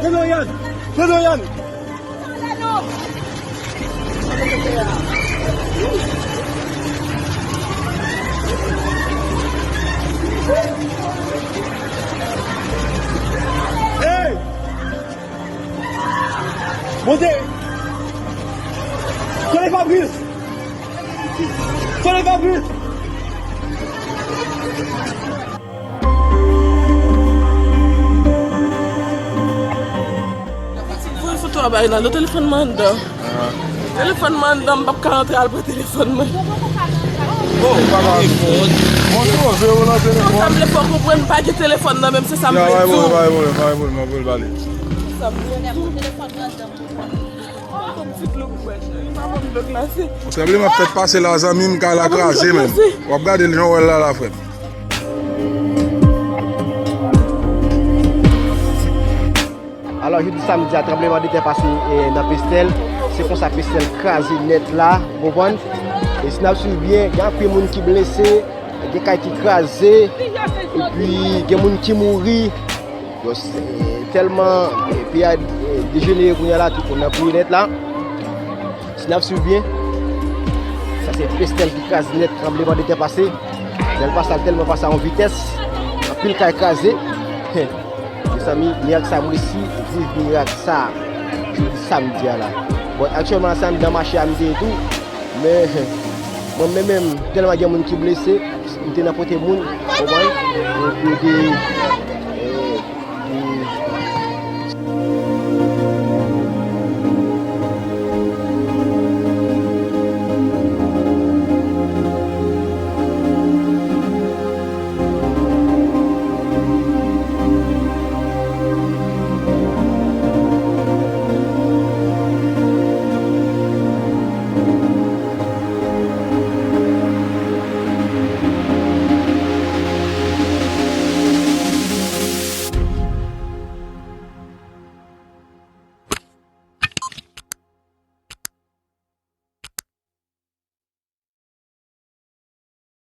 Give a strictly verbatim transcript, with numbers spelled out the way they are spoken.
Pran non Yann! Pran non Yann! Hey! Monte! Sole Fabrice! Sole Fabrice! Voye foto a bay Nando, telefòn mwen anndan. Telefòn mwen anndan, m p ap ka antre al pran telefòn mwen. Oh, papa. Montre w, veye w nan telefòn. Sa m vle fè w konprann, m pa gen telefòn nan men m, se sa m vle di w. Pa gen pwoblèm, pa gen pwoblèm, pa gen pwoblèm, m ap voye l ba li. Sa m vle di w. Telefòn mwen anndan. Yon ti dlo pou bwè, cheri. Pa ban m dlo glase. Tranblemann fèk pase la, zanmi m, kay la kraze menm. W ap gade l jan w wè l la, la, frè m. Alò, jodi samdi a, tranblemann de tè pase, eh, nan Pestèl. Se konsa Pestèl kraze nèt la, w konprann? E si n ap swiv byen, gen anpil moun ki blese, gen kay ki kraze, epi gen moun ki mouri. Bon, se tèlman, eh, peyi a, eh, dejenere kounye a la, tout moun nan kriye nèt la. Si n ap swiv byen, sa se Pestèl ki kraze nèt, tranblemann de tè pase. Lè l pase a, l tèlman pase a yon vitès, anpil kay kraze. Mezanmi, mirak sa m resi viv mirak sa jodi samdi a la. Bon, aktyèlman la, se anndan mache a m te ye tou. Men, mwen menm, menm, tèlman gen moun ki blese, m te nan pote moun, konprann? Yo, yo te